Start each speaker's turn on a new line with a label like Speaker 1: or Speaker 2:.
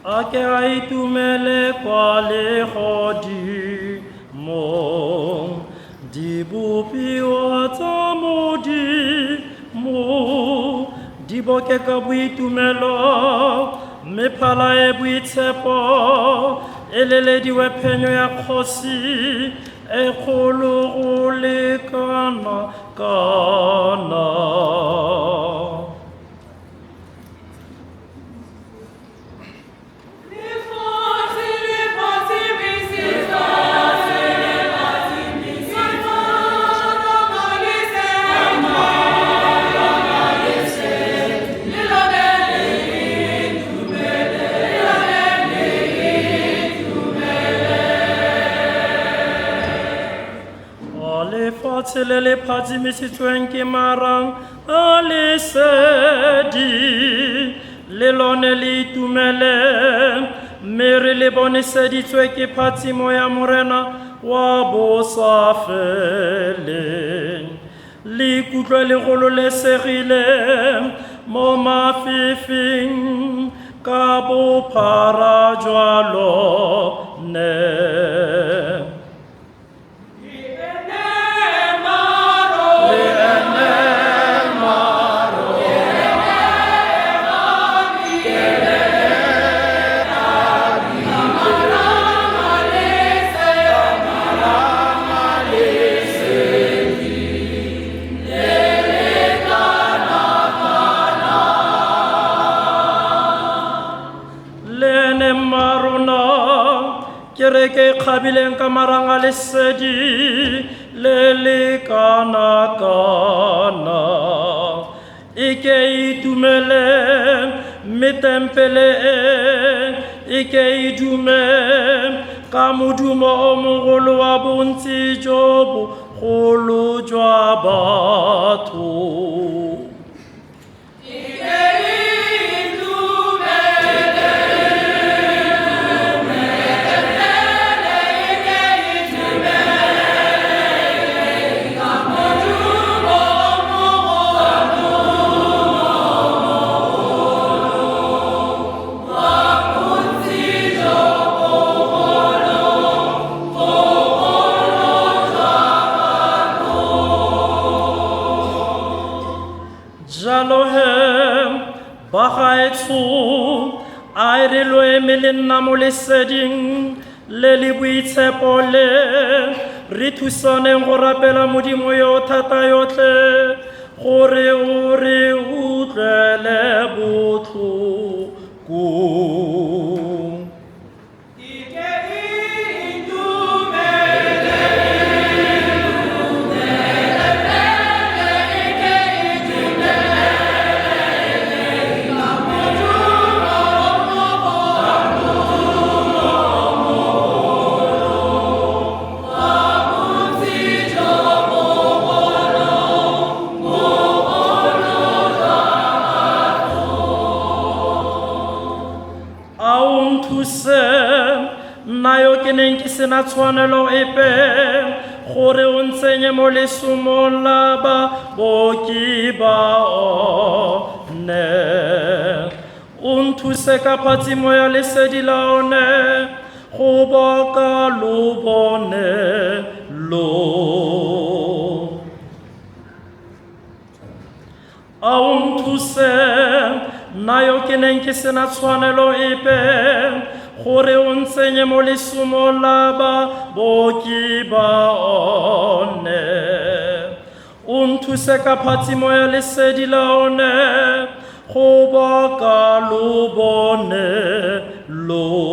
Speaker 1: A ke a itumele kwa legodimong, dibopiwa tsa Modimo di boke ka boitumelo, mme phala e boitshepo e lelediwe phenyo ya kgosi e kgolo go lekana kana.
Speaker 2: Lefatshe le phatsimisitse, le lone le itumele, le lone le itumele.
Speaker 1: A lefatshe le le phatsimisitsweng ke marang a lesedi, le lone le itumele, mme re le boneseditswe ke phatsimo ya Morena wa bosafeleng. Le ikutlwe le gololesegile mo mafifing ka bophara jwa lone.
Speaker 2: Le ene maro,
Speaker 1: Le ene maro, le ene mmarona, kereke e kgabileng ka marang a lesedi le le kana-kana, e ke itumele, mme tempele e e ke e dume ka modumo o mogolo wa bontsi jo bogolo jwa batho.
Speaker 2: E ke itumele, e ke itumele, ka modumo o mogolo wa bontsi jo bogolo, bogolo jwa batho.
Speaker 1: Jalo he, bagaetsho, a e re lo eme le nna mo leseding le le boitshepo le, re thusaneng go rapela Modimo yo o thata yotlhe, gore o re utlwele botlhoko.
Speaker 2: E ke itumele, e ke itumele, ka modumo o mogolo wa bontsi jo bogolo, bogolo jwa batho.
Speaker 1: A o nthuse, nna yo ke neng ke sena tshwanelo epe, gore o ntsenye mo lesomong la baboki ba one. O nthuse ka phatsimo ya lesedi la one, go boka lobone lo. A o nthuse, nna yo ke neng ke sena tshwanelo epe, gore o ntsenye mo lesomong la baboki ba one. O nthuse ka phatsimo ya lesedi la one, go boka lobone lo.